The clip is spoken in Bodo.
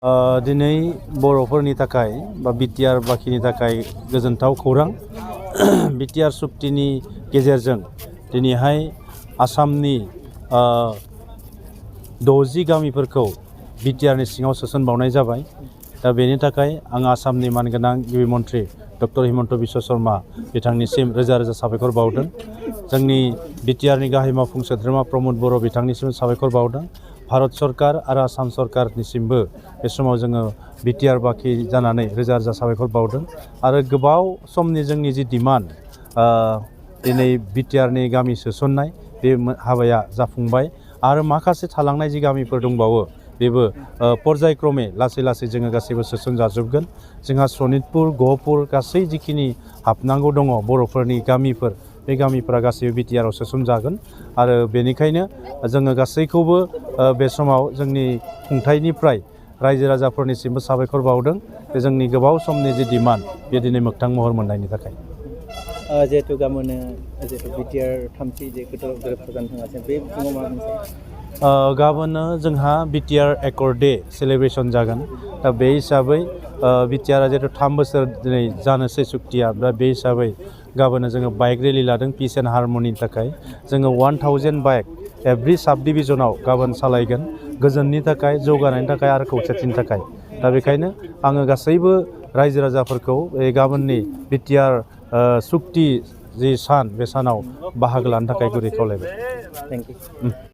दिनै बर'फोरनि थाखाय बा बिटिआर बाखिनि थाखाय गोजोनथाव खौरां। बिटिआर सुक्तिनि गेजेरजों दिनैहाय आसामनि 60 गामिफोरखौ बिटिआरनि सिङाव सोसनबावनाय जाबाय। दा बेनि थाखाय आं आसामनि मानगोनां गिबि मन्थ्रि डक्टर हिमन्त बिश्व शर्मा बिथांनिसिम रोजा रोजा साबायखर बावदों। जोंनि बिटिआरनि गाहाय मावफुं सोद्रोमा प्रमद बर' बिथांनिसिम साबायखर बावदों। भारत सरकार आरो आसाम सरकारनिसिमबो बे समाव जोङो बिटिआर बाखि जानानै रोजा रोजा साबायखर बावदों। आरो गोबाव समनि जोंनि जि डिमान्ड दिनै बिटिआरनि गामि सोसननाय बे हाबाया जाफुंबाय। आरो माखासे थालांनाय जि गामिफोर दंबावो बेबो पर्यायक्रमे लासै लासै जोङो गासैबो सोसन जाजोबगोन। जोंहा सनितपुर गहपुर गासै जिखिनि हाबनांगौ दङ बर'फोरनि गामिफोर, बे गामिफोरा गासैबो बिटिआरआव सोसनजागोन। आरो बेनिखायनो जोङो गासैखौबो बे समाव जोंनि खुंथाइनिफ्राय रायजो राजाफोरनिसिमबो साबायखर बावदों। बे जोंनि गोबाव समनि जि डिमान्ड बे दिनै मोगथां महर मोननायनि थाखाय। जिहेतु गाबोन बिटिआर थामथि जे गोरोबथा जानो थांगासिनो बे बिथिङाव मा बुंनो? गाबोनो जोंहा बिटिआर एकर्ड डे सेलेब्रेसन जागोन। दा बे हिसाबै बिटिआरआ जिहेतु 3 बोसोर दिनै जानोसै सुक्तिया, दा बे हिसाबै गाबोनो जोङो बाइक रेलि लादों पिस एन्ड हारमनिनि थाखाय। जोङो 1000 बाइक एभ्रि साब डिभिजनाव गाबोन सालायगोन, गोजोननि थाखाय, जौगानायनि थाखाय आरो खौसेथिनि थाखाय। दा बेखायनो आङो गासैबो रायजो राजाफोरखौ गाबोननि बिटिआर सुक्ति जि सान बे सानाव बाहागो लानो थाखाय गुरै खावलायबाय। Thank you.